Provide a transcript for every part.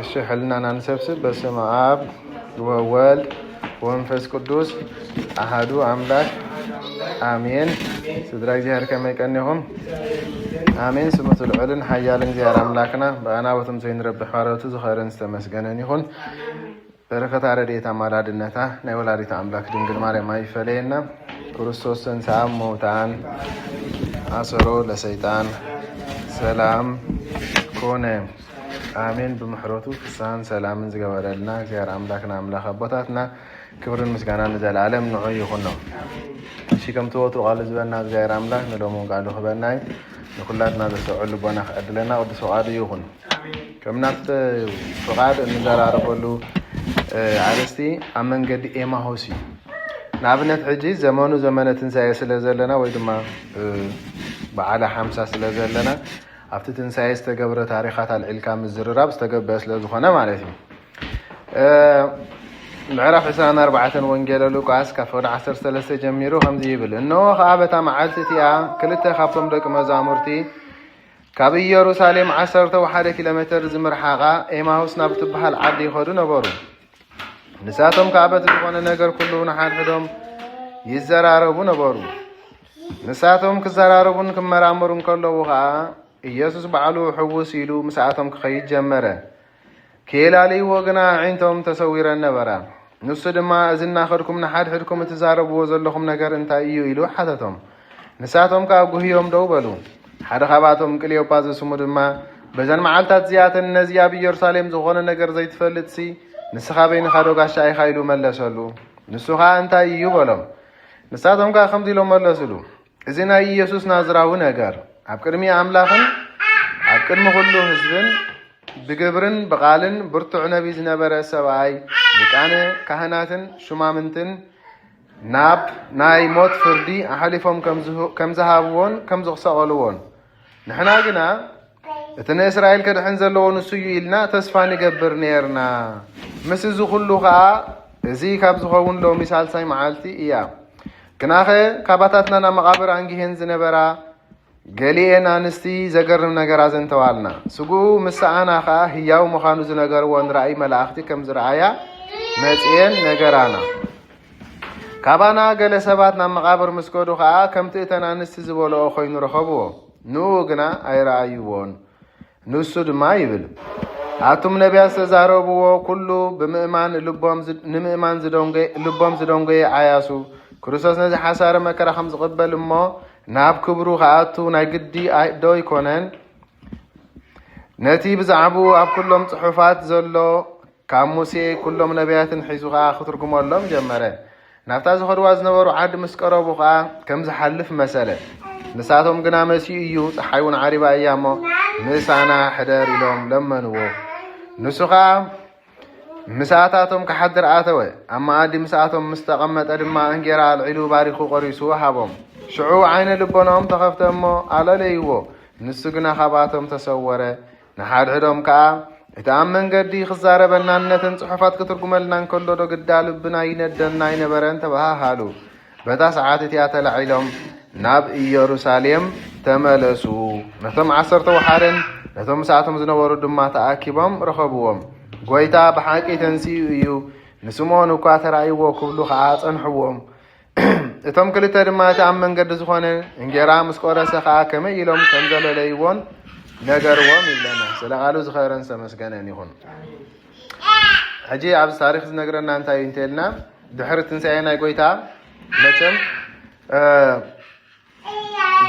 እሺ፣ ሕልናና ንሰብስብ። በስመ አብ ወወልድ ወመንፈስ ቅዱስ አሃዱ አምላክ አሜን። ስድራ እግዚኣብሔር ከመይ ቀኒኹም? አሜን። ስሙ እቲ ልዑልን ሓያልን እግዚኣብሔር አምላክና ብኣና በቶም ዘይንረብሕ ባሮቱ ዝኸረን ዝተመስገነን ይኹን። በረከታ ረድኤታ ኣማላድነታ ናይ ወላዲት ኣምላክ ድንግል ማርያም ኣይፈለየና። ክርስቶስ ተንሥአ እሙታን አሰሮ ለሰይጣን ሰላም ኮነ። አሜን። ብምሕረቱ ፍስሃን ሰላምን ዝገበረልና እግዚኣብሔር ኣምላክና ኣምላክ ኣቦታትና ክብርን ምስጋናን ንዘለዓለም ንዑ ይኹኖ። እሺ፣ ከምቲ ወትሩ ቃሉ ዝበና እግዚኣብሔር ኣምላክ ንሎሚ እውን ቃሉ ክበና እዩ። ንኩላትና ዘስተውዕል ልቦና ክዕድለና ቅዱስ ፍቃዱ ይኹን። ከም ናብቲ ፍቃድ እንዘራረበሉ፣ እ፣ ኣርእስቲ ኣብ መንገዲ ኤማሁስ እዩ። ንኣብነት ሕጂ ዘመኑ ዘመነ ትንሳኤ ስለ ዘለና ወይ ድማ፣ እ፣ በዓለ ሓምሳ ስለ ዘለና ኣብቲ ትንሳኤ ዝተገብረ ታሪኻት ኣልዒልካ ምዝርራብ ዝተገበአ ስለ ዝኾነ ማለት እዩ። እ፣ ምዕራፍ ዕስራን ኣርባዕተን ወንጌለ ሉቃስ ካብ ፍቕዲ ዓሰርተ ሰለስተ ጀሚሩ ከምዚ ይብል፣ እነሆ ኸኣ በታ መዓልቲ እቲኣ ክልተ ካብቶም ደቂ መዛሙርቲ ካብ ኢየሩሳሌም ዓሰርተ ወሓደ ኪሎ ሜተር ዝምርሓቓ ኤማሁስ ናብ ትበሃል ዓዲ ይኸዱ ነበሩ። ንሳቶም ከኣ በቲ ዝኾነ ነገር ኩሉ ንሓድሕዶም ይዘራረቡ ነበሩ። ንሳቶም ክዘራረቡን ክመራመሩን ከለዉ ኸኣ ኢየሱስ ባዕሉ ሕውስ ኢሉ ምስኣቶም ክኸይድ ጀመረ። ከየላልይዎ ግና ኣዒንቶም ተሰዊረን ነበራ። ንሱ ድማ፣ እዚ እናኸድኩም ንሓድሕድኩም እትዛረብዎ ዘለኹም ነገር እንታይ እዩ? ኢሉ ሓተቶም። ንሳቶም ከኣ ጉህዮም ደው በሉ። ሓደ ካብኣቶም፣ ቅልዮጳ ዝስሙ ድማ፣ በዘን መዓልታት እዚኣተን ነዚ ኣብ ኢየሩሳሌም ዝኾነ ነገር ዘይትፈልጥሲ፣ ንስኻ በይንኻ ዶ ጋሻ ኢኻ? ኢሉ መለሰሉ። ንሱ ኸኣ፣ እንታይ እዩ? በሎም። ንሳቶም ከኣ ከምዚ ኢሎም መለሱሉ፣ እዚ ናይ ኢየሱስ ናዝራዊ ነገር፣ ኣብ ቅድሚ ኣምላኽን ኣብ ቅድሚ ኹሉ ህዝብን ብግብርን ብቓልን ብርቱዕ ነቢይ ዝነበረ ሰብኣይ፣ ሊቃነ ካህናትን ሹማምንትን ናብ ናይ ሞት ፍርዲ ኣሕሊፎም ከም ዝህ-፣ ከም ዝሃብዎን ከም ዝሰቐልዎን፣ ንሕና ግና እቲ ንእስራኤል ከድሕን ዘለዎ ንሱ እዩ ኢልና ተስፋ ንገብር ነይርና። ምስ እዚ ኹሉ ኸኣ፣ እዚ ካብ ዝኸውን ሎሚ ሳልሳይ መዓልቲ እያ። ግናኸ ካባታትና ናብ መቓብር ኣንጊሄን ዝነበራ ገሊኤን ኣንስቲ ዘገርም ነገር ኣዘንተዋልና። ስግኡ ምስ ሰኣና ኸኣ ህያው ምዃኑ ዝነገርወን ራእይ መላእኽቲ ከም ዝረኣያ መጺኤን ነገራና። ካባና ገለ ሰባት ናብ መቓብር ምስ ከዱ ኸኣ ከምቲ እተን ኣንስቲ ዝበልኦ ኾይኑ ረኸብዎ። ንኡ ግና ኣይረኣይዎን። ንሱ ድማ ይብል፣ ኣቱም ነቢያት ዝተዛረብዎ ኩሉ ብምእማን ልቦም ዝ-፣ ንምእማን ዝደንጎየ፣ ልቦም ዝደንጎየ ዓያሱ፣ ክርስቶስ ነዚ ሓሳረ መከራ ከም ዝቕበል እሞ ናብ ክብሩ ክኣቱ ናይ ግዲ ኣይ-፣ ዶ ኣይኮነን? ነቲ ብዛዕባኡ ኣብ ኩሎም ጽሑፋት ዘሎ ካብ ሙሴ ኩሎም ነቢያትን ሒዙ ኸኣ ክትርጉመሎም ጀመረ። ናብታ ዝኸድዋ ዝነበሩ ዓዲ ምስ ቀረቡ ኸኣ ከም ዝሓልፍ መሰለ። ንሳቶም ግና መሲኡ እዩ፣ ጸሓይ እውን ዓሪባ እያ እሞ ምሳና ሕደር ኢሎም ለመንዎ። ንሱ ኸኣ ምሳታቶም ክሓድር ኣተወ። ኣብ መኣዲ ምስኣቶም ምስ ተቐመጠ ድማ እንጌራ ኣልዒሉ ባሪኹ ቆሪሱ ሃቦም። ሽዑ ዓይነ ልቦናኦም ተኸፍተ እሞ ኣለለይዎ። ንሱ ግና ካብኣቶም ተሰወረ። ንሓድሕዶም ከኣ፣ እቲ ኣብ መንገዲ ክዛረበናን ነተን ጽሑፋት ክትርጉመልናን ከሎ ዶ ግዳ ልብና ይነደና ኣይነበረን? ተበሃሃሉ። በታ ሰዓት እቲኣ ተላዒሎም ናብ ኢየሩሳሌም ተመለሱ። ነቶም ዓሰርተ ወሓደን ነቶም ምስኣቶም ዝነበሩ ድማ ተኣኪቦም ረኸብዎም። ጐይታ ብሓቂ ተንሲኡ እዩ፣ ንስምዖን እኳ ተራእይዎ ክብሉ ኸኣ ጸንሕዎም። እቶም ክልተ ድማ እቲ ኣብ መንገዲ ዝኾነ እንጌራ ምስ ቆረሰ ኸኣ ከመይ ኢሎም ከም ዘለለይዎን ነገርዎም ይብለና። ስለ ቃሉ ዝኸበረን ዝተመስገነን ይኹን። ሕጂ ኣብዚ ታሪኽ ዝነግረና እንታይ እዩ እንተልና፣ ድሕሪ ትንሳኤ ናይ ጐይታ መቸም፣ እ፣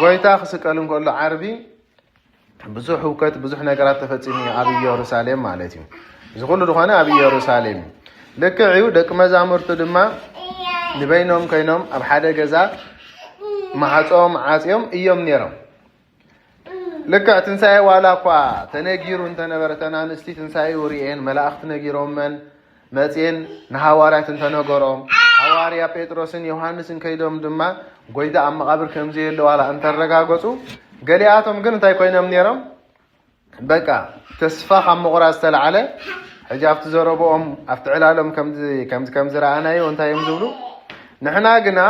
ጐይታ ክስቀል እንከሎ ዓርቢ ብዙሕ ህውከት፣ ብዙሕ ነገራት ተፈጺሙ እዩ ኣብ ኢየሩሳሌም ማለት እዩ። እዚ ኩሉ ዝኾነ ኣብ ኢየሩሳሌም እዩ። ልክዕ እዩ፣ ደቂ መዛሙርቱ ድማ ንበይኖም ኮይኖም ኣብ ሓደ ገዛ ማዕጾም ዓጽዮም እዮም ነይሮም። ልክዕ ትንሳኤ ዋላ እኳ ተነጊሩ እንተነበረ፣ እተን ኣንስቲ ትንሳኤኡ ርእየን፣ መላእኽቲ ነጊሮመን፣ መጽየን ንሃዋርያት እንተነገሮም፣ ሃዋርያ ጴጥሮስን ዮሃንስን ከይዶም ድማ ጐይታ ኣብ መቓብር ከም ዘየለ ዋላ እንተረጋገጹ፣ ገሊኣቶም ግን እንታይ ኮይኖም ነይሮም? በቃ ተስፋ ካብ ምቑራጽ ዝተላዕለ፣ ሕጂ ኣብቲ ዘረብኦም፣ ኣብቲ ዕላሎም ከምዚ፣ ከምዚ፣ ከም ዝረኣናዮ እንታይ እዮም ዝብሉ? ንሕና ግና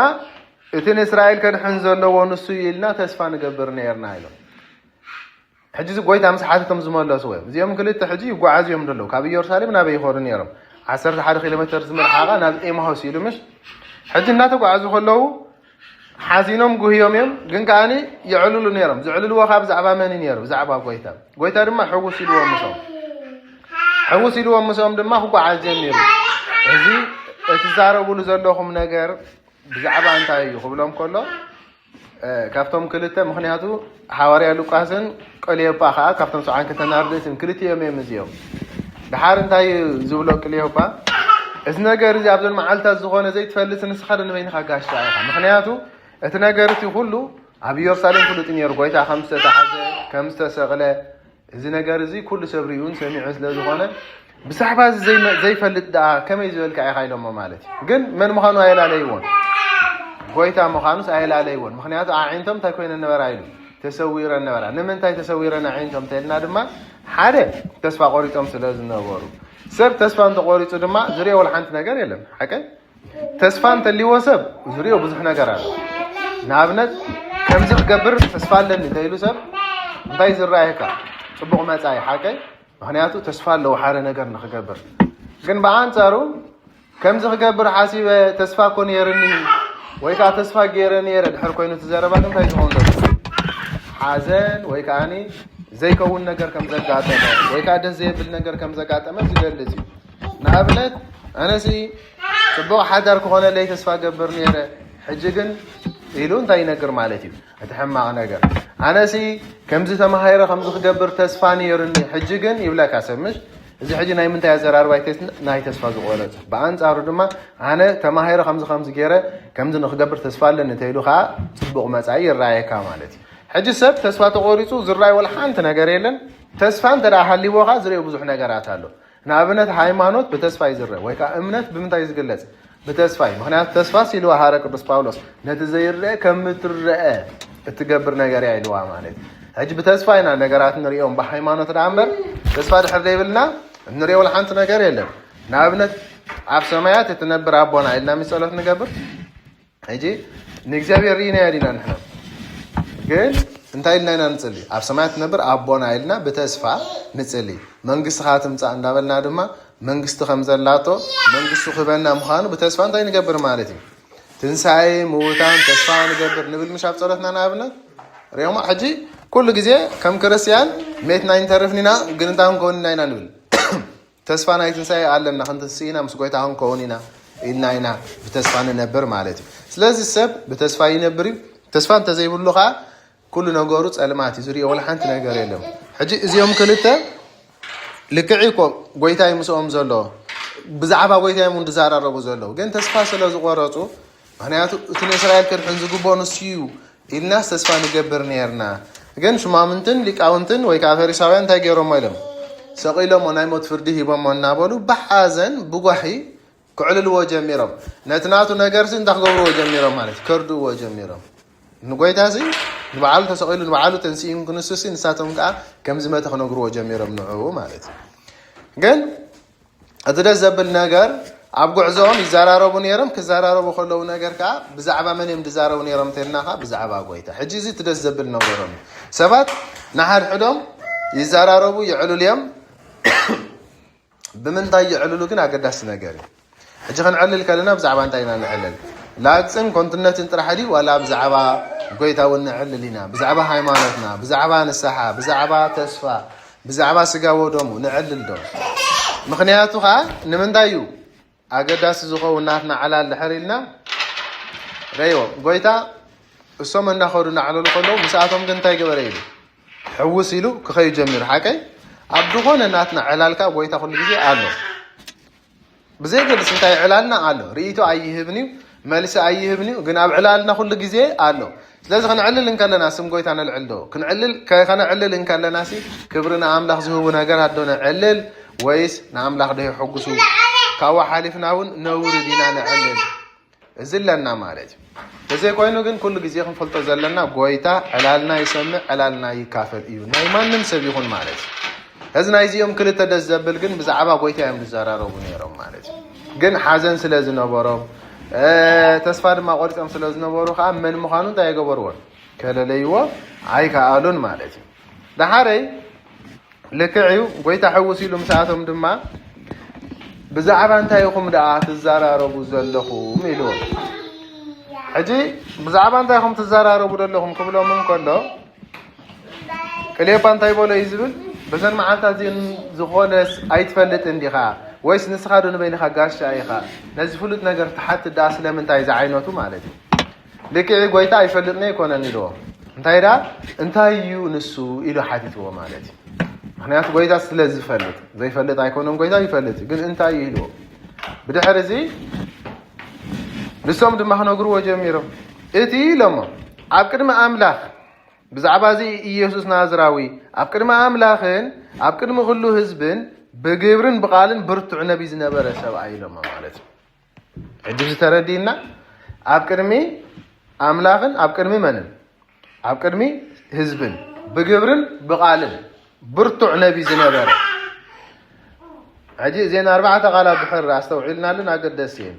እቲ ንእስራኤል ከድሕን ዘለዎ ንሱ እዩ ኢልና ተስፋ ንገብር ነይርና ኢሎም። ሕጂ እዚ ጎይታ ምስ ሓተቶም ዝመለስዎ እዮም። እዚኦም ክልተ ሕጂ ይጓዓዙ እዮም ዘለዉ። ካብ ኢየሩሳሌም ናበይ ይኸዱ ነይሮም? ዓሰርተ ሓደ ኪሎ ሜትር ዝመርሓቓ ናብ ኤማሆስ ኢሉ ምሽ? ሕጂ እናተጓዓዙ ከለዉ ሓዚኖም ጉህዮም እዮም፣ ግን ከዓኒ የዕልሉ ነይሮም። ዘዕልልዎ ካብ ብዛዕባ መን እዩ ነይሩ? ብዛዕባ ጎይታ። ጎይታ ድማ ሕውስ ኢልዎም ምስኦም። ሕውስ ኢልዎም ምስኦም ድማ ክጓዓዝ ጀሚሩ። እዚ እትዛረቡሉ ዘለኹም ነገር ብዛዕባ እንታይ እዩ ክብሎም ከሎ፣ እ፣ ካብቶም ክልተ፣ ምኽንያቱ ሓዋርያ ሉቃስን ቀልዮጳ ከዓ ካብቶም ሰብዓን ክልተን ኣርድእትን ክልቲኦም እዮም እዚኦም። ድሓር እንታይ እዩ ዝብሎ ቀልዮጳ? እዚ ነገር እዚ ኣብዘን መዓልታት ዝኾነ ዘይትፈልጥ ንስኻ ዶ ንበይንኻ ጋሻ ኢኻ? ምኽንያቱ እቲ ነገር እቲ ኩሉ ኣብ ኢየሩሳሌም ፍሉጥ እዩ ነይሩ። ጎይታ ከም ዝተታሕዘ፣ ከም ዝተሰቕለ፣ እዚ ነገር እዚ ኩሉ ሰብ ሪኡን ሰሚዑን ስለ ዝኾነ፣ ብዛዕባ እዚ ዘይመ-፣ ዘይፈልጥ ደኣ ከመይ ዝበልካ ኢኻ ኢሎሞ ማለት እዩ። ግን መን ምዃኑ ኣየላለይዎን። ጎይታ ምዃኑስ ኣየላለይዎን። ምኽንያቱ ኣዒንቶም እንታይ ኮይነን ነበራ ኢሉ? ተሰዊረን ነበራ። ንምንታይ ተሰዊረን ኣዒንቶም እንተኢልና ድማ፣ ሓደ፣ ተስፋ ቆሪጾም ስለ ዝነበሩ። ሰብ ተስፋ እንተቆሪጹ ድማ ዝሪኦ ወላ ሓንቲ ነገር የለን። ሓቀይ? ተስፋ እንተልይዎ ሰብ ዝሪኦ ብዙሕ ነገር ኣሎ። ንኣብነት፣ ከምዚ ክገብር ተስፋ ኣለኒ እንተኢሉ ሰብ እንታይ ዝረኣየካ? ጽቡቕ መጻኢ፣ ሓቀይ? ምኽንያቱ ተስፋ ኣለዎ ሓደ ነገር ንኽገብር። ግን ብኣንጻሩ፣ ከምዚ ክገብር ሓሲበ፣ ተስፋ እኮ ነይርኒ፣ ወይ ከዓ ተስፋ ገይረ ነይረ ድሕር ኮይኑ እቲ ዘረባ፣ እንታይ ዝኸውን ዘሎ? ሓዘን ወይ ከዓኒ ዘይከውን ነገር ከም ዘጋጠመ፣ ወይ ከዓ ደስ ዘየብል ነገር ከም ዘጋጠመ ዝገልጽ እዩ። ንኣብነት፣ ኣነሲ ጽቡቕ ሓዳር ክኾነለይ ተስፋ ገብር ነይረ፣ ሕጂ ግን ኢሉ እንታይ ይነግር ማለት እዩ? እቲ ሕማቕ ነገር። ኣነሲ ከምዚ ተማሂረ ከምዚ ክገብር ተስፋ ነይሩኒ፣ ሕጂ ግን ይብለካ ሰብ፣ ምሽ? እዚ ሕጂ ናይ ምንታይ ኣዘራርባ እዩ? ናይ ተስፋ ዝቆረጸ። ብኣንጻሩ ድማ ኣነ ተማሂረ ከምዚ ከምዚ ገይረ ከምዚ ንክገብር ተስፋ ኣለኒ እንተኢሉ ከዓ ጽቡቕ መጻኢ ይረኣየካ ማለት እዩ። ሕጂ ሰብ ተስፋ ተቆሪጹ ዝረኣይ ወላ ሓንቲ ነገር የለን። ተስፋ እንተ ደኣ ሃልይዎ ከዓ ዝርእዮ ብዙሕ ነገራት ኣሎ። ንኣብነት ሃይማኖት ብተስፋ እዩ ዝረአ፣ ወይ ከዓ እምነት ብምንታይ እዩ ዝግለጽ? ብተስፋ እዩ። ምኽንያቱ ተስፋ ሲልዋ ሃረ ቅዱስ ጳውሎስ ነቲ ዘይረአ ከም እትረአ እትገብር ነገር እያ ኢልዋ ማለት እዩ። ሕጂ ብተስፋ ኢና ነገራት ንሪኦም ብሃይማኖት ደኣ እምበር ተስፋ ድሕር ዘይብልና እንሪኦ ወላ ሓንቲ ነገር የለን። ንኣብነት ኣብ ሰማያት እትነብር ኣቦና ኢልና ምስ ጸሎት ንገብር። ሕጂ ንእግዚኣብሔር ርኢናዮ ዲና ንሕና? ግን እንታይ ኢልና ኢና ንጽሊ? ኣብ ሰማያት እትነብር ኣቦና ኢልና ብተስፋ ንጽሊ። መንግስትኻ ትምጻእ እንዳበልና ድማ መንግስቲ ከም ዘላቶ መንግስቱ ክህበና ምዃኑ ብተስፋ እንታይ ንገብር ማለት እዩ? ትንሳኤ ምውታን ተስፋ ንገብር ንብል ምሽ ኣብ ጸሎትና ንኣብነት ሪኦማ። ሕጂ ኩሉ ግዜ ከም ክርስትያን ሜትና ኣይንተርፍን ኢና፣ ግን እንታይ ክንከውን ኢና ኢና ንብል? ተስፋ ናይ ትንሳኤ ኣለና፣ ክንትንስእ ኢና፣ ምስ ጎይታ ክንከውን ኢና ኢልና ኢና ብተስፋ ንነብር ማለት እዩ። ስለዚ ሰብ ብተስፋ ይነብር እዩ። ተስፋ እንተዘይብሉ ከዓ ኩሉ ነገሩ ጸልማት እዩ፣ ዝሪኦ ወላ ሓንቲ ነገር የለም። ሕጂ እዚኦም ክልተ ልክዕ እኮ ጎይታ እዩ ምስኦም ዘሎ፣ ብዛዕባ ጎይታ እዮም ዝዘራረቡ ዘለዉ። ግን ተስፋ ስለ ዝቆረጹ፣ ምኽንያቱ እቲ ንእስራኤል ክድሕን ዝግብኦ ንሱ እዩ ኢልናስ ተስፋ ንገብር ነርና። ግን ሹማምንትን ሊቃውንትን ወይ ከዓ ፈሪሳውያን እንታይ ገይሮሞ ኢሎም? ሰቒሎሞ፣ ናይ ሞት ፍርዲ ሂቦሞ እናበሉ ብሓዘን ብጓሂ ክዕልልዎ ጀሚሮም። ነቲ ናቱ ነገርሲ እንታይ ክገብርዎ ጀሚሮም ማለት ከርድእዎ ጀሚሮም። ንጎይታሲ ንባዕሉ ተሰቒሉ ንባዕሉ ተንሲኡ ክንሱሲ ንሳቶም ከዓ ከም ዝመተ ክነግርዎ ጀሚሮም ንዕኡ ማለት እዩ። ግን እቲ ደስ ዘብል ነገር ኣብ ጉዕዞኦም ይዘራረቡ ነይሮም። ክዘራረቡ ከለዉ ነገር ከዓ ብዛዕባ መን እዮም ዝዛረቡ ነይሮም እንተልና ከዓ ብዛዕባ ጎይታ። ሕጂ እዚ እቲ ደስ ዘብል ነገሮም እዩ። ሰባት ንሓድሕዶም ይዘራረቡ፣ ይዕልሉ እዮም። ብምንታይ ይዕልሉ ግን ኣገዳሲ ነገር እዩ። ሕጂ ክንዕልል ከለና ብዛዕባ እንታይ ኢና ንዕልል? ላግፅን ኮንትነትን ጥራሕ ድዩ ዋላ ብዛዕባ ጎይታ እውን ንዕልል ኢና? ብዛዕባ ሃይማኖትና፣ ብዛዕባ ንስሓ፣ ብዛዕባ ተስፋ፣ ብዛዕባ ስጋ ወደሙ ንዕልል ዶ? ምኽንያቱ ከዓ ንምንታይ እዩ ኣገዳሲ ዝኸውን ናትና ዕላል ድሕር ኢልና ረይዎ ጎይታ እሶም እናኸዱ እናዕለሉ ከለዉ ምስኣቶም ግን እንታይ ገበረ ኢሉ ሕውስ ኢሉ ክኸዩ ጀሚሩ። ሓቀይ ኣብ ዝኾነ ናትና ዕላልካ ጎይታ ኩሉ ግዜ ኣሎ። ብዘይገድስ እንታይ ዕላልና ኣሎ። ርእይቶ ኣይህብን እዩ፣ መልሲ ኣይህብን እዩ፣ ግን ኣብ ዕላልና ኩሉ ግዜ ኣሎ። ስለዚ ክንዕልል እንከለና ስም ጎይታ ነልዕል ዶ? ክንዕልል ከ-፣ ከነዕልል እንከለና ሲ ክብሪ ንኣምላኽ ዝህቡ ነገራት ዶ ነዕልል ወይስ ንኣምላኽ ዶ የሐጉሱ? ካብኡ ሓሊፍና እውን ነውሪ ዲና ነዕልል? እዚ ኣለና ማለት እዩ። ተዘይኮይኑ ግን ኩሉ ግዜ ክንፈልጦ ዘለና ጎይታ ዕላልና ይሰምዕ፣ ዕላልና ይካፈል እዩ። ናይ ማንም ሰብ ይኹን ማለት እዩ። እዚ ናይዚኦም ክልተ ደስ ዘብል ግን ብዛዕባ ጎይታ እዮም ዝዘራረቡ ነይሮም ማለት እዩ። ግን ሓዘን ስለ ዝነበሮም፣ እ፣ ተስፋ ድማ ቆሪጾም ስለ ዝነበሩ ከዓ መን ምዃኑ እንታይ ኣይገበርዎን? ከለለይዎ ኣይከኣሉን ማለት እዩ። ደሓረይ ልክዕ እዩ። ጎይታ ሕውስ ኢሉ ምስኣቶም ድማ፣ "ብዛዕባ እንታይ ኢኹም ደኣ ትዘራረቡ ዘለኹም?" ኢልዎም። ሕጂ ብዛዕባ እንታይ ኢኹም ትዘራረቡ ዘለኹም ክብሎም እንከሎ፣ ቀልዮጳ እንታይ በሎ እዩ ዝብል? "በዘን መዓልታት እዚን ዝኾነስ ኣይትፈልጥን ዲኻ? ወይስ ንስኻ ዶ ንበይንኻ ጋሻ ኢኻ? ነዚ ፍሉጥ ነገር ትሓትት ደኣ ስለምንታይ?" ዝዓይነቱ ማለት እዩ። ልክዕ ጎይታ ኣይፈልጥን ኣይኮነን ኢልዎ። እንታይ ደኣ? "እንታይ እዩ ንሱ?" ኢሉ ሓቲትዎ ማለት እዩ። ምኽንያቱ ጎይታ ስለ ዝፈልጥ፣ ዘይፈልጥ ኣይኮነን፣ ጎይታ ይፈልጥ እዩ። ግን "እንታይ እዩ?" ኢልዎ። ብድሕሪ እዚ ንሶም ድማ ክነግርዎ ጀሚሮም። "እቲ" ኢሎሞ፣ "ኣብ ቅድሚ ኣምላኽ፣ ብዛዕባ እዚ ኢየሱስ ናዝራዊ፣ ኣብ ቅድሚ ኣምላኽን ኣብ ቅድሚ ኩሉ ህዝብን ብግብርን ብቓልን ብርቱዕ ነቢይ ዝነበረ ሰብኣይ" ኢሎሞ ማለት እዩ። ሕጂ እዚ ተረዲእና፣ ኣብ ቅድሚ ኣምላኽን ኣብ ቅድሚ መንን? ኣብ ቅድሚ ህዝብን ብግብርን ብቓልን ብርቱዕ ነቢይ ዝነበረ። ሕጂ እዘን ኣርባዕተ ቃላት ድሕር ኣስተውዒልናለን ኣገደስቲ እየን።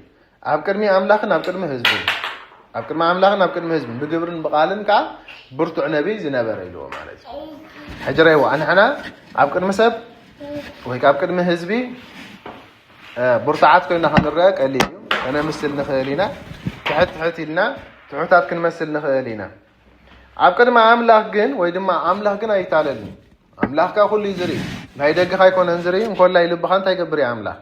ኣብ ቅድሚ ኣምላኽን ኣብ ቅድሚ ህዝብን፣ ኣብ ቅድሚ ኣምላኽን ኣብ ቅድሚ ህዝብን ብግብርን ብቓልን ከዓ ብርቱዕ ነቢይ ዝነበረ ኢልዎ ማለት እዩ። ሕጂ ረይዎ፣ ኣንሕና ኣብ ቅድሚ ሰብ ወይ ኣብ ቅድሚ ህዝቢ እ፣ ብርቱዓት ኮይና ክንረአ ቀሊል እዩ። ከነምስል ንኽእል ኢና። ትሕት ትሕት ኢልና ትሑታት ክንመስል ንኽእል ኢና። ኣብ ቅድሚ ኣምላኽ ግን፣ ወይ ድማ ኣምላኽ ግን ኣይታለልን። ኣምላኽ ከኣ ኩሉ እዩ ዝርኢ። ናይ ደገኻ ኣይኮነን ዝርኢ፣ እንኮላይ ልብኻ እንታይ ይገብር እዩ ኣምላኽ?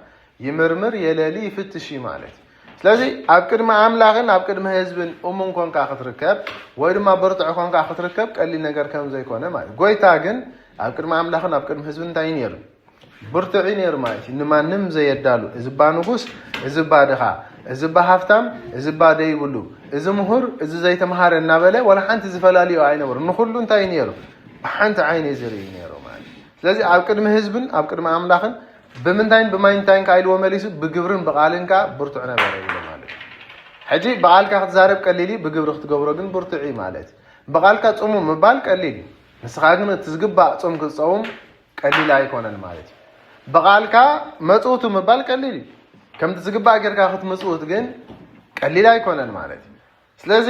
ይምርምር፣ የለሊ፣ ይፍትሽ እዩ ማለት እዩ። ስለዚ ኣብ ቅድሚ ኣምላኽን ኣብ ቅድሚ ህዝብን እሙን ኮንካ ክትርከብ፣ ወይ ድማ ብርቱዕ ኮንካ ክትርከብ ቀሊል ነገር ከም ዘይኮነ ማለት እዩ። ጎይታ ግን ኣብ ቅድሚ ኣምላኽን ኣብ ቅድሚ ህዝብን እንታይ እዩ ነይሩ? ብርቱዕ እዩ ነይሩ ማለት እዩ። ንማንም ዘየዳሉ፣ እዚ እባ ንጉስ፣ እዚ እባ ድኻ፣ እዚ እባ ሃፍታም፣ እዚ እባ ደይብሉ፣ እዚ ምሁር፣ እዚ ዘይተምሃረ እናበለ ዋላ ሓንቲ ዝፈላልዮ ኣይነበሩ። ንኹሉ እንታይ እዩ ነይሩ? ብሓንቲ ዓይኒ እዩ ዝርኢ ነይሩ ማለት እዩ። ስለዚ ኣብ ቅድሚ ህዝብን ኣብ ቅድሚ ኣምላኽን ብምንታይን ብማይንታይን ከኣ ኢልዎ መሊሱ፣ ብግብርን ብቓልን ከኣ ብርቱዕ ነበረ ኢሉ ማለት እዩ። ሕጂ ብቓልካ ክትዛረብ ቀሊል እዩ፣ ብግብሪ ክትገብሮ ግን ብርቱዕ እዩ ማለት እዩ። ብቓልካ ጽሙ ምባል ቀሊል እዩ። ንስኻ ግን እቲ ዝግባእ ጾም ክትጸውም ቀሊል ኣይኮነን ማለት እዩ። ብቓልካ መጽውቱ ምባል ቀሊል እዩ። ከምቲ ዝግባእ ጌርካ ክትምጽውት ግን ቀሊል ኣይኮነን ማለት እዩ። ስለዚ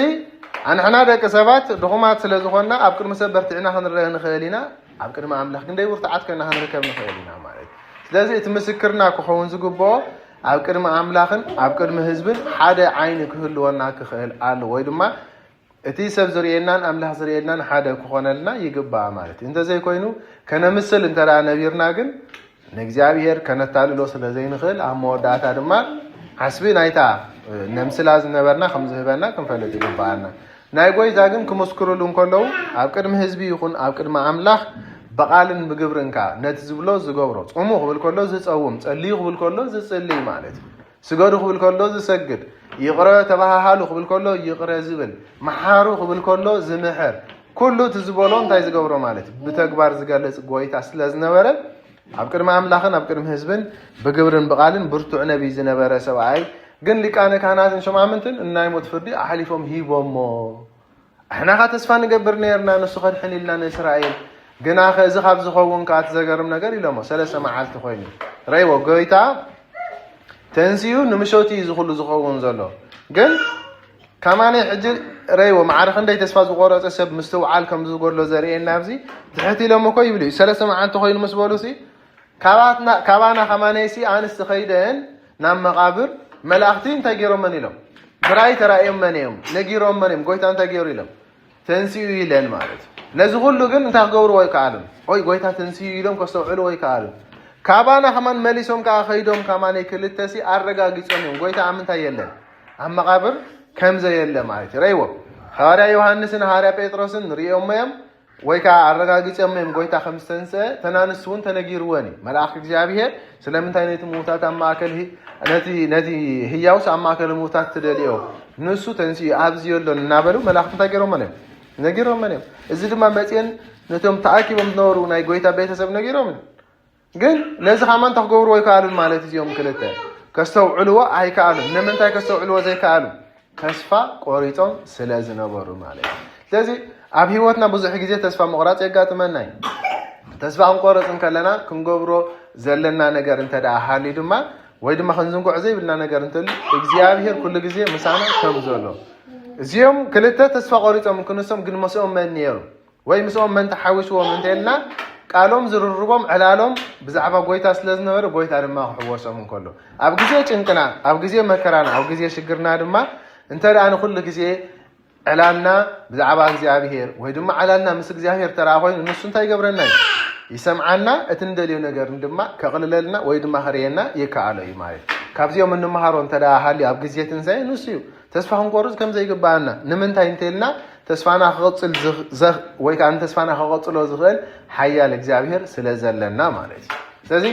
ኣንሕና ደቂ ሰባት ድኹማት ስለ ዝኾንና ኣብ ቅድሚ ሰብ በርቲዕና ክንረአ ንኽእል ኢና፣ ኣብ ቅድሚ ኣምላኽ ግን ደይ ብርቱዓት ኮይና ክንርከብ ንኽእል ኢና ማለት እዩ። ስለዚ እቲ ምስክርና ክኸውን ዝግብኦ ኣብ ቅድሚ ኣምላኽን ኣብ ቅድሚ ህዝብን ሓደ ዓይኒ ክህልወና ክኽእል ኣሎ፣ ወይ ድማ እቲ ሰብ ዝርእየናን ኣምላኽ ዝርእየናን ሓደ ክኾነልና ይግባእ ማለት እዩ። እንተዘይኮይኑ ከነምስል እንተ ደኣ ነቢርና ግን ንእግዚኣብሔር ከነታልሎ ስለ ዘይንኽእል ኣብ መወዳእታ ድማ ዓስቢ ናይታ ነምስላ ዝነበርና ከም ዝህበና ክንፈልጥ ይግባኣና። ናይ ጎይታ ግን ክምስክሩሉ እንከለዉ ኣብ ቅድሚ ህዝቢ ይኹን ኣብ ቅድሚ ኣምላኽ ብቓልን ብግብርን ከኣ ነቲ ዝብሎ ዝገብሮ፣ ጾሙ ክብል ከሎ ዝጸውም፣ ጸልዩ ክብል ከሎ ዝጽልይ ማለት እዩ። ስገዱ ክብል ከሎ ዝሰግድ፣ ይቕረ ተባሃሃሉ ክብል ከሎ ይቕረ ዝብል፣ መሓሩ ክብል ከሎ ዝምሕር፣ ኩሉ እቲ ዝበሎ እንታይ ዝገብሮ ማለት እዩ? ብተግባር ዝገልጽ ጎይታ ስለ ዝነበረ ኣብ ቅድሚ ኣምላኽን ኣብ ቅድሚ ህዝብን ብግብርን ብቓልን ብርቱዕ ነቢይ ዝነበረ ሰብኣይ ግን ሊቃነ ካህናትን ሸማምንትን እናይ ሞት ፍርዲ ኣሕሊፎም ሂቦሞ። ኣሕናኻ ተስፋ ንገብር ነርና ንሱ ከድሕን ኢልና ንእስራኤል። ግናኸ እዚ ካብ ዝኸውን ከኣ እቲ ዘገርም ነገር ኢሎሞ። ሰለስተ መዓልቲ ኮይኑ ረይዎ ጎይታ ተንሲኡ ንምሸቱ እዩ እዚ ኩሉ ዝኸውን ዘሎ። ግን ከማነይ ሕጂ ረይዎ ማዕረ ክንደይ ተስፋ ዝቆረጸ ሰብ ምስትውዓል ከም ዝጎድሎ ዘርእየና ኣብዚ ትሕት ኢሎሞ እኮ ይብሉ እዩ። ሰለስተ መዓልቲ ኮይኑ ምስ በሉ ሲ ካባትና፣ ካባና ከማነይሲ ኣንስቲ ኸይደን ናብ መቓብር መላእኽቲ እንታይ ገይሮመን ኢሎም? ብራእይ ተራእዮመን እዮም፣ ነጊሮመን እዮም። ጎይታ እንታይ ገይሩ ኢሎም? ተንሲኡ ኢለን ማለት እዩ። ነዚ ኩሉ ግን እንታይ ክገብርዎ ኣይከኣሉን። ኦይ ጎይታ ተንሲኡ ኢሎም ከስተውዕልዎ ኣይከኣሉን። ካባና ከማን መሊሶም ከኣ ኸይዶም ከማነይ ክልተሲ ኣረጋጊጾም እዮም። ጎይታ ኣብ ምንታይ የለን? ኣብ መቓብር ከም ዘየለ ማለት እዩ። ረይዎ። ሃዋርያ ዮሃንስን ሃዋርያ ጴጥሮስን ርእዮሞ እዮም። ወይ ከኣ ኣረጋጊጾም እዮም ጎይታ ከም ዝተንስአ፣ ተናንስ እውን ተነጊርወን እዩ። መልኣኽ እግዚኣብሔር ስለምንታይ ነቲ ምዉታት ኣብ ማእከል ህ-፣ ነቲ፣ ነቲ ህያውስ ኣብ ማእከል ምዉታት ትደልዮ? ንሱ ተንሲኡ ኣብዚ የሎን እናበሉ መላእኽቲ እንታይ ገይሮመን እዮም? ነጊሮመን እዮም። እዚ ድማ መጺአን ነቶም ተኣኪቦም ዝነበሩ ናይ ጎይታ ቤተሰብ ነጊሮም እዮም። ግን ነዚ ከማን እንታይ ክገብርዎ ኣይከኣሉን ማለት እዚኦም ክልተ? ከስተውዕልዎ ኣይከኣሉን። ንምንታይ ከስተውዕልዎ ዘይከኣሉ? ተስፋ ቆሪጾም ስለ ዝነበሩ ማለት እዩ። ስለዚ ኣብ ህይወትና ብዙሕ ግዜ ተስፋ ምቑራጽ የጋጥመና እዩ። ተስፋ ክንቆርጽ እንከለና ክንገብሮ ዘለና ነገር እንተ ደኣ ሃልዩ ድማ ወይ ድማ ክንዝንግዖ ዘይብልና ነገር እንተልዩ እግዚኣብሔር ኩሉ ግዜ ምሳና ከም ዘሎ። እዚኦም ክልተ ተስፋ ቆሪጾም ክንሶም ግን መስኦም መን ነይሩ? ወይ ምስኦም መን ተሓዊስዎም እንተልና፣ ቃሎም ዝርርቦም ዕላሎም ብዛዕባ ጎይታ ስለ ዝነበረ፣ ጎይታ ድማ ክሕወሶም እንከሎ፣ ኣብ ግዜ ጭንቅና፣ ኣብ ግዜ መከራና፣ ኣብ ግዜ ሽግርና ድማ እንተ ደኣ ንኹሉ ግዜ ዕላልና ብዛዕባ እግዚኣብሔር ወይ ድማ ዕላልና ምስ እግዚኣብሔር ተረኣ ኮይኑ፣ ንሱ እንታይ ይገብረና እዩ? ይሰምዓና፣ እቲ እንደልዮ ነገር ድማ ከቕልለልና ወይ ድማ ክርእየና ይከኣሎ እዩ ማለት እዩ። ካብዚኦም እንመሃሮ እንተ ደኣ ሃልዩ ኣብ ግዜ ትንሳኤ ንሱ እዩ። ተስፋ ክንቆርጽ ከም ዘይግባኣና። ንምንታይ እንተልና፣ ተስፋና ክቕጽል ዝኽ-፣ ዘኽ-፣ ወይ ከኣ ንተስፋና ክቐጽሎ ዝኽእል ሓያል እግዚኣብሔር ስለ ዘለና ማለት እዩ። ስለዚ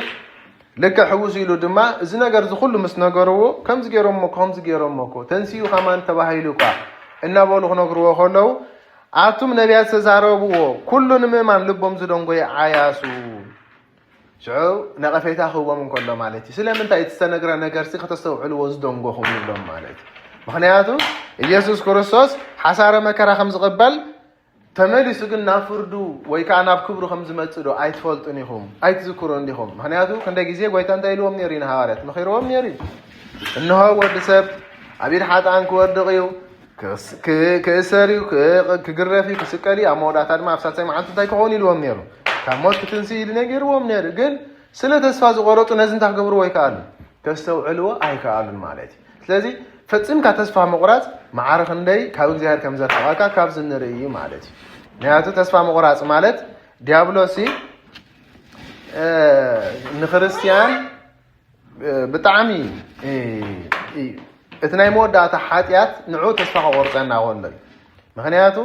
ልክዕ ሕውስ ኢሉ ድማ፣ እዚ ነገር እዚ ኩሉ ምስ ነገርዎ፣ ከምዚ ገይሮሞ እኮ፣ ከምዚ ገይሮሞ እኮ፣ ተንሲኡ ከማን ተባሂሉ እኳ እናበሉ ክነግርዎ ከለዉ፣ ኣቱም ነቢያት ዝተዛረብዎ ኩሉ ንምእማን ልቦም ዝደንጎየ ዓያሱ። ሽዑ ነቐፌታ ክህቦም እንከሎ ማለት እዩ። ስለምንታይ እቲ ዝተነግረ ነገርሲ ከተስተውዕልዎ ዝደንጎኹም ይብሎም ማለት እዩ። ምኽንያቱ ኢየሱስ ክርስቶስ ሓሳረ መከራ ከም ዝቕበል፣ ተመሊሱ ግን ናብ ፍርዱ ወይ ከኣ ናብ ክብሩ ከም ዝመጽእ ዶ ኣይትፈልጡን ኢኹም? ኣይትዝክሩን ዲኹም? ምኽንያቱ ክንደይ ግዜ ጎይታ እንታይ ኢልዎም ነይሩ እዩ ንሃዋርያት? መኺርዎም ነይሩ እዩ። እንሆ ወዲ ሰብ ኣብ ኢድ ሓጥኣን ክወድቕ እዩ፣ ክስ-፣ ክ-፣ ክእሰር እዩ፣ ክ-፣ ክግረፍ እዩ፣ ክስቀል እዩ፣ ኣብ መወዳእታ ድማ ኣብ ሳልሳይ መዓልቲ እንታይ ክኸውን ኢልዎም ነይሩ? ካብ ሞት ክትንስእ ኢሉ ነጊርዎም ነይሩ። ግን ስለ ተስፋ ዝቖረጹ ነዚ እንታይ ክገብርዎ ኣይከኣሉን? ከስተውዕልዎ ኣይከኣሉን ማለት እዩ። ስለዚ ፈጺምካ ተስፋ ምቑራጽ መዓረ ክንደይ ካብ እግዚኣብሔር ከም ዘርሕቐካ ካብዚ ንርኢ እዩ ማለት እዩ። ምኽንያቱ ተስፋ ምቑራጽ ማለት ዲያብሎስ እ፣ ንክርስትያን እ፣ ብጣዕሚ እ፣ እ፣ እቲ ናይ መወዳእታ ሓጢኣት ንዑ ተስፋ ከቆርጸና ከሎ እዩ። ምኽንያቱ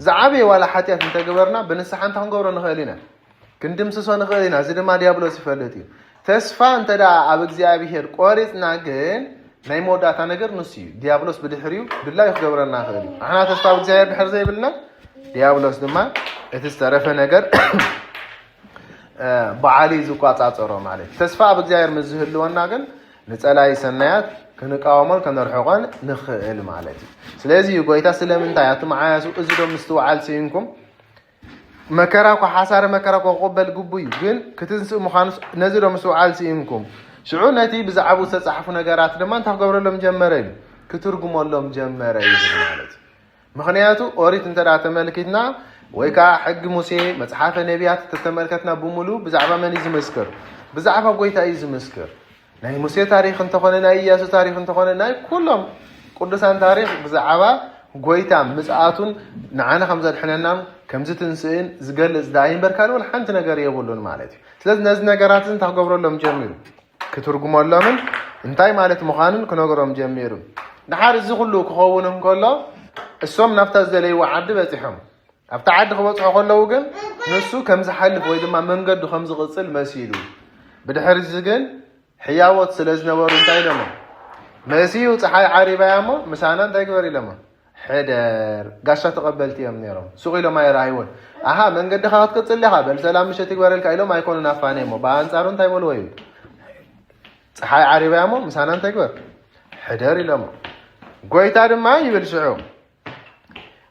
ዝዓበየ ዋላ ሓጢኣት እንተግበርና ብንስሓ እንታይ ክንገብሮ ንኽእል ኢና? ክንድምስሶ ንኽእል ኢና። እዚ ድማ ዲያብሎስ ይፈልጥ እዩ። ተስፋ እንተ ደኣ ኣብ እግዚኣብሔር ቆሪጽና ግን ናይ መወዳእታ ነገር ንሱ እዩ። ዲያብሎስ ብድሕሪኡ ድላዩ ክገብረና ይኽእል እዩ። ንሕና ተስፋ ኣብ እግዚኣብሔር ድሕር ዘይብልና ዲያብሎስ ድማ እቲ ዝተረፈ ነገር እ፣ በዓል እዩ ዝቋጻጸሮ ማለት እዩ። ተስፋ ኣብ እግዚኣብሔር ምስ ዝህልወና ግን ንጸላኢ ሰናያት ክንቃወሞን ከነርሕቖን ንኽእል ማለት እዩ። ስለዚ እዩ ጎይታ ስለምንታይ ኣቱም ዓያሱ እዚ ዶ ምስትውዓል ስኢንኩም? መከራ እኳ ሓሳረ መከራ እኳ ክቕበል ግቡ እዩ፣ ግን ክትንስእ ምዃኑስ ነዚ ዶ ምስትውዓል ስኢንኩም? ሽዑ ነቲ ብዛዕባኡ ዝተጻሕፉ ነገራት ድማ እንታይ ክገብረሎም ጀመረ ኢሉ? ክትርጉመሎም ጀመረ እዩ ማለት እዩ። ምኽንያቱ ኦሪት እንተ ደኣ ተመልኪትና ወይ ከኣ ሕጊ ሙሴ፣ መጽሓፈ ነቢያት እንተተመልከትና ብምሉኡ ብዛዕባ መን እዩ ዝምስክር? ብዛዕባ ጎይታ እዩ ዝምስክር። ናይ ሙሴ ታሪኽ እንተኾነ፣ ናይ ኢያሱ ታሪኽ እንተኾነ፣ ናይ ኩሎም ቅዱሳን ታሪኽ ብዛዕባ ጎይታ ምጽኣቱን ንዓና ከም ዘድሕነናን ከም ዝትንስእን ዝገልጽ ደኣ እምበር ካልእ ወላ ሓንቲ ነገር የብሉን ማለት እዩ። ስለዚ ነዚ ነገራት እዚ እንታይ ክገብረሎም ጀሚሩ? ክትርጉመሎምን እንታይ ማለት ምዃኑን ክነግሮም ጀሚሩ። ድሓር እዚ ኩሉ ክኸውን እንከሎ እሶም ናብታ ዝደለይዎ ዓዲ በጺሖም። ኣብታ ዓዲ ክበጽሑ ከለዉ ግን ንሱ ከም ዝሓልፍ ወይ ድማ መንገዱ ከም ዝቕጽል መሲሉ። ብድሕሪ እዚ ግን ሕያዎት ስለ ዝነበሩ እንታይ ኢሎሞ? መሲኡ ጸሓይ ዓሪባያ እሞ ምሳና እንታይ ግበር ኢሎሞ? ሕደር። ጋሻ ተቐበልቲ እዮም ነይሮም። ሱቕ ኢሎም ኣይረኣይዎን። ኣሃ መንገድኻ ክትቅጽል ኢኻ፣ በል ሰላም ምሸት ይግበረልካ ኢሎም ኣይኮኑን ኣፋንዮሞ። ብኣንጻሩ እንታይ በልዎ እዩ? ጸሓይ ዓሪባያ እሞ ምሳና እንታይ ግበር? ሕደር ኢሎሞ። ጎይታ ድማ ይብል ሽዑ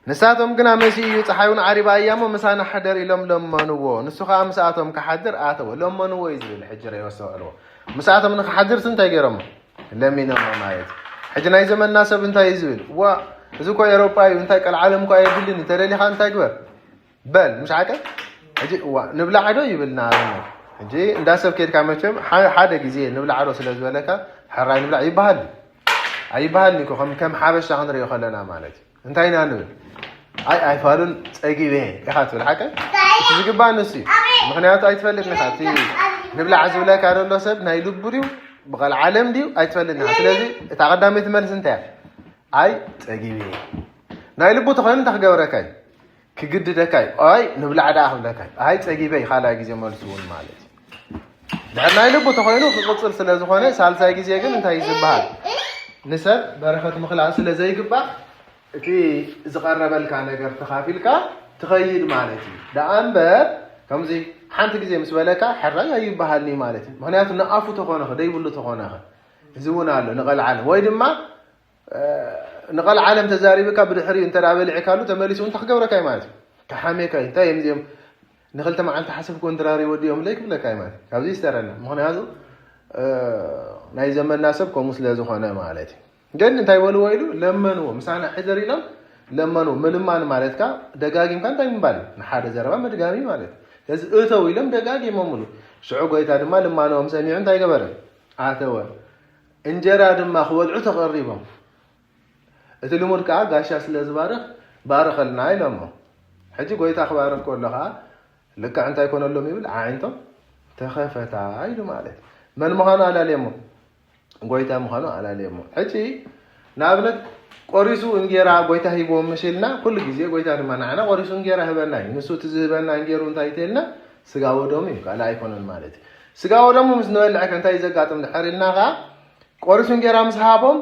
ንሳቶም ግና መሲኡ እዩ፣ ጸሓይ እውን ዓሪባ እያ እሞ ምሳና ሕደር ኢሎም ለመንዎ። ንሱ ኸኣ ምስኣቶም ክሓድር ኣተወ። ለመንዎ እዩ ዝብል ሕጂ ርእዮ ኣስተውዕልዎ። ምስኣቶም ንኽሓድርስ እንታይ ገይሮሞ? ለሚኖሞ ማለት እዩ። ሕጂ ናይ ዘመንና ሰብ እንታይ እዩ ዝብል? ዋ እዚ እኮ ኤሮጳ እዩ፣ እንታይ ቀልዓለም እኮ ኣየድልን እዩ፣ ተደሊኻ እንታይ ግበር? በል፣ ምሽ ሓቀ? ሕጂ እዋ ንብላዕ ዶ ይብል ንኣብነት። ሕጂ እንዳ ሰብ ኬድካ መቸም ሓ-፣ ሓደ ግዜ ንብላዕ ዶ ስለ ዝበለካ ሕራይ ንብላዕ ይበሃል እዩ። ኣይበሃልን እኮ ከም፣ ከም ሓበሻ ክንሪኦ ከለና ማለት እዩ። እንታይ ኢና ንብል? ኣይ ኣይፋሉን ጸጊበ ኢኻ ትብል ሓቀ? እቲ ዝግባእ ንሱ እዩ። ምኽንያቱ ኣይትፈልጥን ኢኻ። እቲ ንብላዕ ዝብለካ ዘሎ ሰብ ናይ ልቡ ድዩ ብቐልዓለም ድዩ ኣይትፈልጥን ኢኻ። ስለዚ እታ ቀዳመይቲ መልሲ እንታይ እያ? ኣይ ጸጊበ። ናይ ልቡ ተኾይኑ እንታይ ክገብረካ እዩ? ክግድደካ እዩ። ኣይ ንብላዕ ደኣ ክብለካ እዩ። ኣይ ጸጊበ እዩ ካልኣይ ግዜ መልሱ እውን ማለት እዩ። ድሕር ናይ ልቡ ተኾይኑ ክቕጽል ስለ ዝኾነ ሳልሳይ ግዜ ግን እንታይ እዩ ዝበሃል? ንሰብ በረኸት ምኽላእ ስለ ዘይግባእ እቲ ዝቐረበልካ ነገር ተኻፊልካ ትኸይድ ማለት እዩ። ደኣ እምበር ከምዚ ሓንቲ ግዜ ምስ በለካ ሕራይ ኣይበሃልኒ ማለት እዩ። ምኽንያቱ ንኣፉ ተኾነኸ ደይብሉ ተኾነኸ እዚ እውን ኣሎ ንቐልዓለም ወይ ድማ ንቐልዓለም ተዛሪብካ ብድሕሪኡ እንተ ደኣ በሊዕካሉ ተመሊሱ እውን እንታይ ክገብረካ እዩ ማለት እዩ? ክሓሜካ እዩ። እንታይ እዮም እዚኦም ንኽልተ መዓልቲ ሓሰብ ኮንትራሪ ወዲኦም ለይ ክብለካ እዩ ማለት እዩ። ካብዚ ይስተረና። ምኽንያቱ እ፣ ናይ ዘመንና ሰብ ከምኡ ስለ ዝኾነ ማለት እዩ። ግን እንታይ በልዎ ኢሉ ለመንዎ። ምሳና ሕደር ኢሎም ለመኑ። ምልማን ማለትካ ደጋጊምካ እንታይ ምባል እዩ? ንሓደ ዘረባ ምድጋም እዩ ማለት እዩ። ስለዚ እተው ኢሎም ደጋጊሞምሉ። ሽዑ ጎይታ ድማ ልማኖም ሰሚዑ እንታይ ገበረ? ኣተወ። እንጀራ ድማ ክበልዑ ተቐሪቦም። እቲ ልሙድ ከዓ ጋሻ ስለ ዝባርኽ ባርኸልና ኢሎሞ። ሕጂ ጎይታ ክባርኽ ከሎ ከዓ ልክዕ እንታይ ኮነሎም ይብል? ኣዒንቶም ተኸፈታ ኢሉ ማለት እዩ። መን ምዃኑ ኣላለየሞ? ጎይታ ምዃኑ ኣላለየሞ። ሕጂ ንኣብነት ቆሪሱ እንጌራ ጎይታ ሂቦም ምሽ ኢልና ኩሉ ግዜ ጎይታ ድማ ንዓና ቆሪሱ እንጌራ ህበና እዩ። ንሱ እቲ ዝህበና እንጌሩ እንታይ ተልና? ስጋ ወደሙ እዩ፣ ካልእ ኣይኮነን ማለት እዩ። ስጋ ወደሙ ምስ ንበልዕ ከ እንታይ ዘጋጥም ድሕር ኢልና ከዓ ቆሪሱ እንጌራ ምስ ሃቦም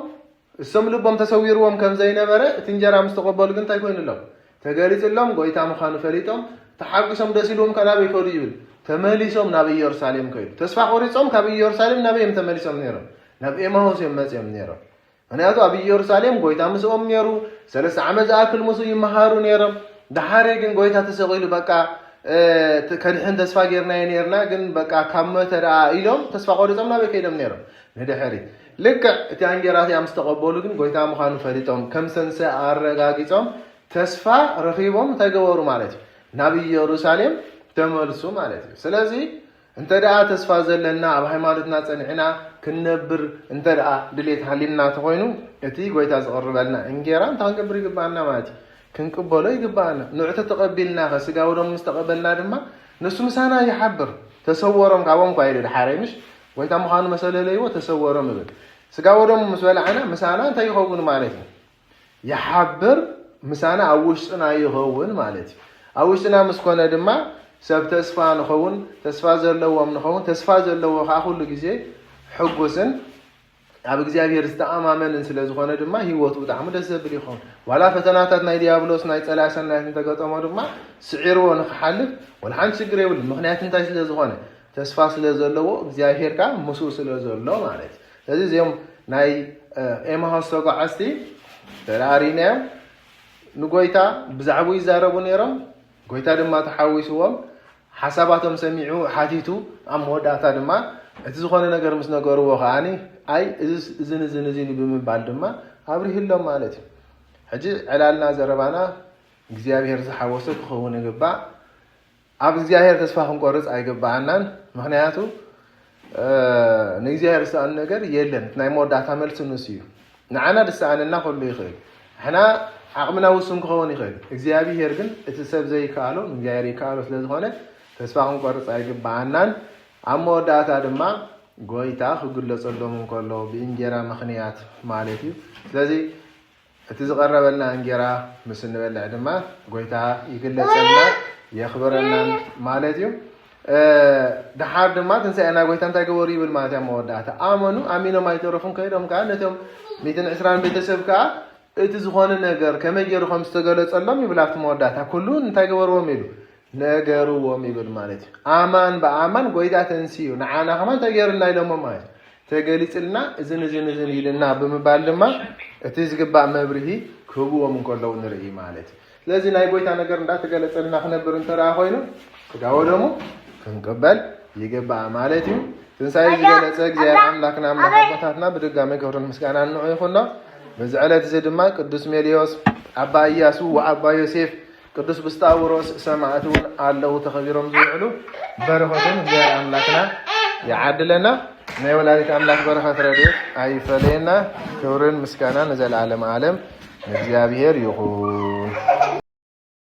እሶም ልቦም ተሰዊርዎም ከም ዘይነበረ እቲ እንጀራ ምስ ተቐበሉ ግን እንታይ ኮይኑሎም? ተገሊጽሎም። ጎይታ ምዃኑ ፈሊጦም ተሓጒሶም ደስ ኢልዎም ከ ናበይ ከዱ ይብል? ተመሊሶም ናብ ኢየሩሳሌም ከይዱ። ተስፋ ቆሪጾም ካብ ኢየሩሳሌም ናበይ እዮም ተመሊሶም ነይሮም? ናብ ኤማሆስ እዮም መጺኦም ነይሮም። ምክንያቱ ኣብ ኢየሩሳሌም ጎይታ ምስኦም ነይሩ። ሰለስተ ዓመት ዝኣክል ምስኡ ይመሃሩ ነይሮም። ደሓሪ ግን ጎይታ ተሰቒሉ በቃ እ፣ ት- ከድሕን ተስፋ ጌርናዮ ነይርና ግን በቃ ካብ መተ ደኣ ኢሎም ተስፋ ቆሪጾም ናበይ ከይዶም ነይሮም? ንድሕሪት። ልክዕ እቲ ኣንጌራ እቲኣ ምስ ተቐበሉ ግን ጎይታ ምዃኑ ፈሊጦም ከም ሰንሰ ኣረጋጊጾም ተስፋ ረኺቦም እንታይ ገበሩ ማለት እዩ? ናብ ኢየሩሳሌም ተመልሱ ማለት እዩ። ስለዚ እንተ ደኣ ተስፋ ዘለና ኣብ ሃይማኖትና ጸኒዕና ክንነብር እንተ ደኣ ድሌት ሃሊና ተኾይኑ እቲ ጎይታ ዝቐርበልና እንጌራ እንታይ ክንገብር ይግባኣና ማለት እዩ? ክንቅበሎ ይግባኣና። ንዑ ተተቐቢልና ከ ስጋ ወደሙ ምስ ተቐበልና ድማ ንሱ ምሳና ይሓብር። ተሰወሮም ካብኦም እኳ ኢሉ ድሓረይ ምሽ ጎይታ ምዃኑ መሰለለይዎ ተሰወሮም ይብል። ስጋ ወደሙ ምስ በላዕና ምሳና እንታይ ይኸውን ማለት እዩ? ይሓብር፣ ምሳና ኣብ ውሽጥና ይኸውን ማለት እዩ። ኣብ ውሽጥና ምስ ኮነ ድማ ሰብ ተስፋ ንኸውን፣ ተስፋ ዘለዎም ንኸውን። ተስፋ ዘለዎ ከዓ ኩሉ ግዜ ሕጉስን ኣብ እግዚኣብሔር ዝተኣማመንን ስለ ዝኾነ ድማ ህይወቱ ብጣዕሚ ደስ ዘብል ይኸውን። ዋላ ፈተናታት ናይ ዲያብሎስ ናይ ጸላኢ ሰናያት እንተገጠሞ ድማ ስዒርዎ ንክሓልፍ ወላ ሓንቲ ሽግር የብሉን። ምኽንያት እንታይ ስለ ዝኾነ? ተስፋ ስለ ዘለዎ እግዚኣብሔር ከዓ ምስኡ ስለ ዘሎ ማለት እዩ። ስለዚ እዚኦም ናይ ኤማሆስ ተጓዓዝቲ ተራሪናዮም ንጎይታ ብዛዕባኡ ይዛረቡ ነይሮም። ጎይታ ድማ ተሓዊስዎም ሓሳባቶም ሰሚዑ ሓቲቱ ኣብ መወዳእታ ድማ እቲ ዝኾነ ነገር ምስ ነገርዎ ከዓኒ ኣይ እዝን እዝን እዝን እዩ ብምባል ድማ ኣብሪህሎም ማለት እዩ። ሕጂ ዕላልና ዘረባና እግዚኣብሔር ዝሓወሶ ክኸውን ይግባእ። ኣብ እግዚኣብሔር ተስፋ ክንቆርፅ ኣይግባኣናን። ምክንያቱ ንእግዚኣብሔር ዝሰኣን ነገር የለን። ናይ መወዳእታ መልሲ ንሱ እዩ። ንዓና ዝሰኣነና ከሉ ይኽእል። ንሕና ዓቕምና ውሱን ክኸውን ይኽእል። እግዚኣብሔር ግን እቲ ሰብ ዘይከኣሎ ንእግዚኣብሔር ይከኣሎ ስለ ዝኾነ ተስፋ ክንቆርፅ ኣይግባኣናን። ኣብ መወዳእታ ድማ ጎይታ ክግለፀሎም እንከሎ ብእንጌራ ምኽንያት ማለት እዩ። ስለዚ እቲ ዝቐረበልና እንጌራ ምስ እንበልዕ ድማ ጎይታ ይግለፀልና የኽብረናን ማለት እዩ። ደሓር ድማ ትንሳኤ ናይ ጎይታ እንታይ ገበሩ ይብል ማለት እያ መወዳእታ። ኣመኑ ኣሚኖም ኣይተረፉን ከይዶም ከዓ ነቶም ሚትን ዕስራን ቤተሰብ ከዓ እቲ ዝኾነ ነገር ከመይ ገይሩ ከም ዝተገለፀሎም ይብል ኣብቲ መወዳእታ ኩሉ እንታይ ገበርዎም ኢሉ ነገርዎም ይብል ማለት እዩ። ኣማን ብኣማን ጎይታ ተንስዩ ንዓና ከማ እንታይ ገይርልና ኢሎሞ ማለት እዩ። ተገሊፅልና እዝን እዝን እዝን ኢልና ብምባል ድማ እቲ ዝግባእ መብርሂ ክህብዎም እንከለዉ ንርኢ ማለት እዩ። ስለዚ ናይ ጎይታ ነገር እንዳተገለፀልና ክነብር እንተደኣ ኮይኑ ስጋ ወደሙ ክንቅበል ይግባእ ማለት እዩ። ትንሳኤ ዝገለፀ እግዚኣብሔር ኣምላክና ኣምላክ ኣቦታትና ብድጋሚ ክብርን ምስጋና ንዑ ይኹኖ። በዚ ዕለት እዚ ድማ ቅዱስ ሜልዮስ፣ ኣባ እያሱ ወኣባ ዮሴፍ፣ ቅዱስ ብስጣውሮስ ሰማዕት እውን ኣለዉ ተኸቢሮም ዝውዕሉ። በረኸቶም እግዚኣብሔር ኣምላክና ይዓድለና። ናይ ወላዲት ኣምላክ በረኸት ረድኤት ኣይፈለየና። ክብርን ምስጋና ንዘለዓለም ዓለም ንእግዚኣብሔር ይኹን።